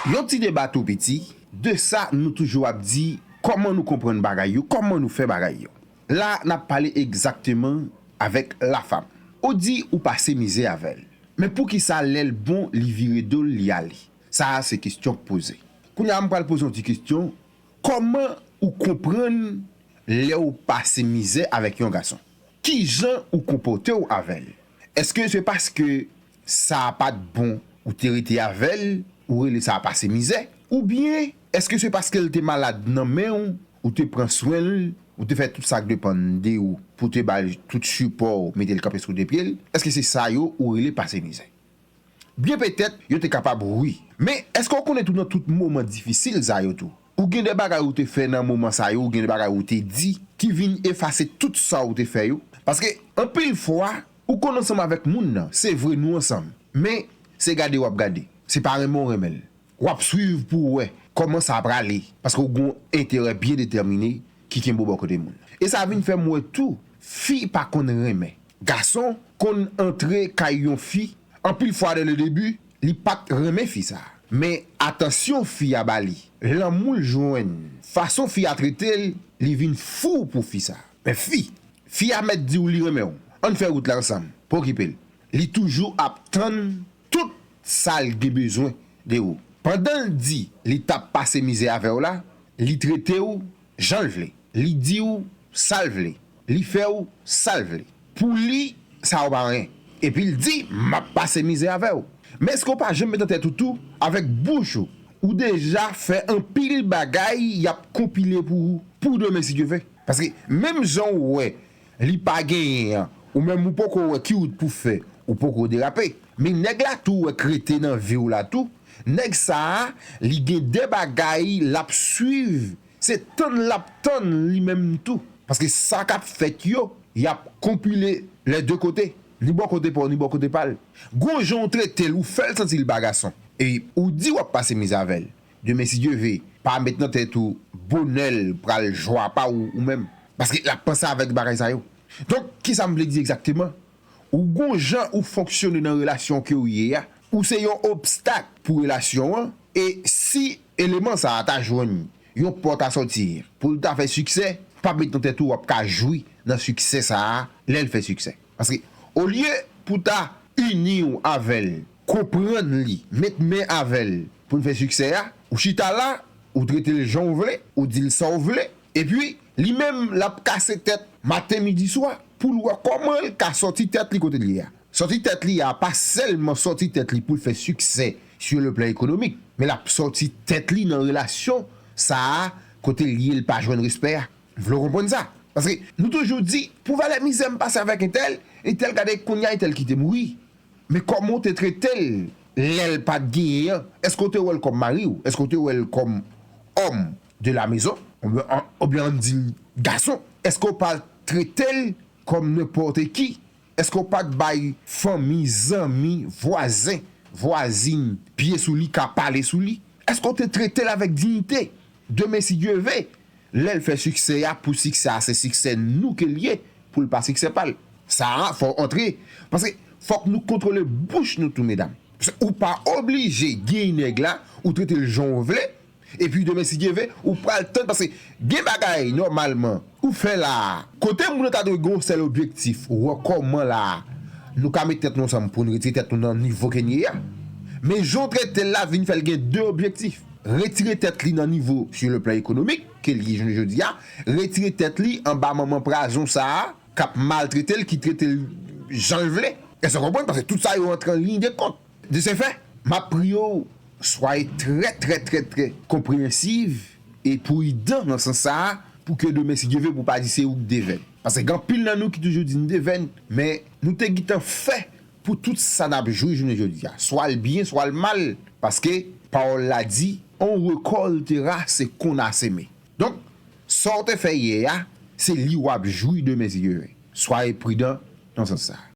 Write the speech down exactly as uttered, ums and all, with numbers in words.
Yon ti deba tou piti, de sa nou toujou ap di, kòman nou konprann bagay yo, kòman nou fè bagay yo. La, n ap pale egzakteman avèk Lafam. Ou di ou pase mizè avè l. Men poukisa lè l bon, li vire do l, li ale? Sa a se kesyon k poze. Kounye a, m pral poze yon ti kesyon. Kòman ou konprann lè w pase mizè avèk yon gason? Kijan ou konpòte w avè l? Èske se paske sa a pa t bon ou te rete avè l, ou rele sa a pase mizè? Oubyen èske se paske l te malad nan men w, ou te pran swen l, ou te fè tout sa k depann de ou pou te ba l tout sipò w, mete l kanpe sou de pye l? Èske se sa yo ou rele pase mizè? Byen petèt, yo te kapab wi. Men, èske w konnen tou nan tout moman difisil sa yo tou? Ou gen de bagay ou te fè nan moman sa yo, ou gen de bagay ou te di ki vin efase tout sa ou te fè yo? Paske, anpil fwa, ou konn ansanm avèk moun nan, se vre nou ansanm. Men, se gade w ap gade. Se pa renmen w renmen l. W ap swiv pou w wè kòman sa prale. Paske w gen yon enterè byen detèmine ki kenbe w bò kote moun. E sa vin fè m wè tou, fi pa konn renmen. Gason konn antre kay yon fi, anpil fwa dè le debi, li pa t renmen fi sa a. Men atansyon fi a ba li, lanmou l jwenn, fason fi a trete l, li vin fou pou fi sa a. Men fi, fi a mèt di w li renmen w. Ann fè wout la ansanm, pa okipe l. Li toujou ap tann tout sa l gen bezwen de ou. Pandan l di li t ap pase mizè avè w la, li trete w jan l vle. Li di w sa l vle. Li fè w sa l vle. Pou li, sa yo pa anyen. Epi l di, m ap pase mizè avè w. Men èske w pa janm met nan tèt ou tou, avèk bouch ou, ou deja fè anpil bagay y ap konpile pou ou, pou demen si Dye vle? Paske menm jan w wè li pa genyen an, ou menm ou poko wè ki wout pou fè, ou poko derape. Men nèg la tou wè k rete nan vi w la tou, nèg sa a, li gen de bagay l ap swiv, se tann l ap tann li menm tou. Paske sa k ap fèt yo, y ap konpile lè de kote. Ni bò kote pa w, ni bò kote pa l. Gon jan w trete l, ou fè l santi l pa gason. E ou di w ap pase mizè avè l. Demen si Dye vle, pa met nan tèt ou bonè l pral jwa pa w ou menm. Paske l ap panse avèk bagay sa yo. Donk, kisa m vle di egzakteman? Ou gon jan ou fonksyone nan relasyon ke ou ye a, ou se yon obstak pou relasyon an, e si eleman sa a ta jwenn yon pòt a sòti pou l ta fè siksè, pa met nan tèt ou w ap ka jwi nan siksè sa a lè l fè siksè. Paske, olye pou ta ini w avè l, konprann li, met men avè l pou n fè siksè a, ou chita la, ou trete l jan w vle, ou di l sa w vle, epi li menm l ap kase tèt maten, midi, swa pou l wè kòman l ka sòti tèt li kote l ye a. Sòti tèt li a pa sèlman sòti tèt li pou l fè siksè sur le plan économique, men l ap sòti tèt li nan relasyon sa a kote l ye l pa jwenn respè a. Vle w konprann sa? Paske nou toujou di, pou valè mizè m pase avèk entèl, entèl gade kounye a entèl kite m. Wi, men kòman w te trete l lè l pa t genyen an? Èske w te wè l kòm mari w? Èske w te wè l kòm homme de la maison? Oubyen, oubyen ann di l gason? Èske w pa trete l kòm nenpòt ki? Èske w pa t bay fanmi, zanmi, vwazen, vwazin pye sou li, ka pale sou li? Èske w te trete l avèk diyite? Demen, si Dye vle, lè l fè siksè a, pou siksè a, se siksè nou ke l ye, pou l pa siksè pa l. Sa a, fò w antre. Paske fòk nou kontwole bouch nou tou, medam. Ou pa oblije gen nèg la, ou trete l jan w vle, epi demen, si Dye vle, ou pral tann, paske gen bagay, nòmalman, ou fè la a, kote moun nan ta dwe gen yon sèl objektif, wè kòman la a, nou ka met tèt nou ansanm pou n retire tèt nou nan nivo ke n ye a. Men jan w trete l la vin fè l gen de objektif. Retire tèt li nan nivo sur le plan économique, ke l ye jounen jodi a, retire tèt li anba manman prazon sa a, k ap maltrete l, ki trete l jan l vle. Èske w konprann? Paske tout sa yo antre an liy de kont. De ce fait, m ap priye w, soyez très, très, très, très compréhensive et prudent nan sans sa a, pou ke demen, si Dye vle, pou pa di se ou k devèn. Paske gen anpil nan nou ki toujou di n devèn, men nou te gentan fè pou tout sa n ap jwi jounen jodi a. Swa l byen, swa l mal, paske pawòl la di, on récoltera ce qu'on a semé. Donk, sa w te fè yè a, se li w ap jwi demen, si Dye vle. Soyez prudent nan sans sa a.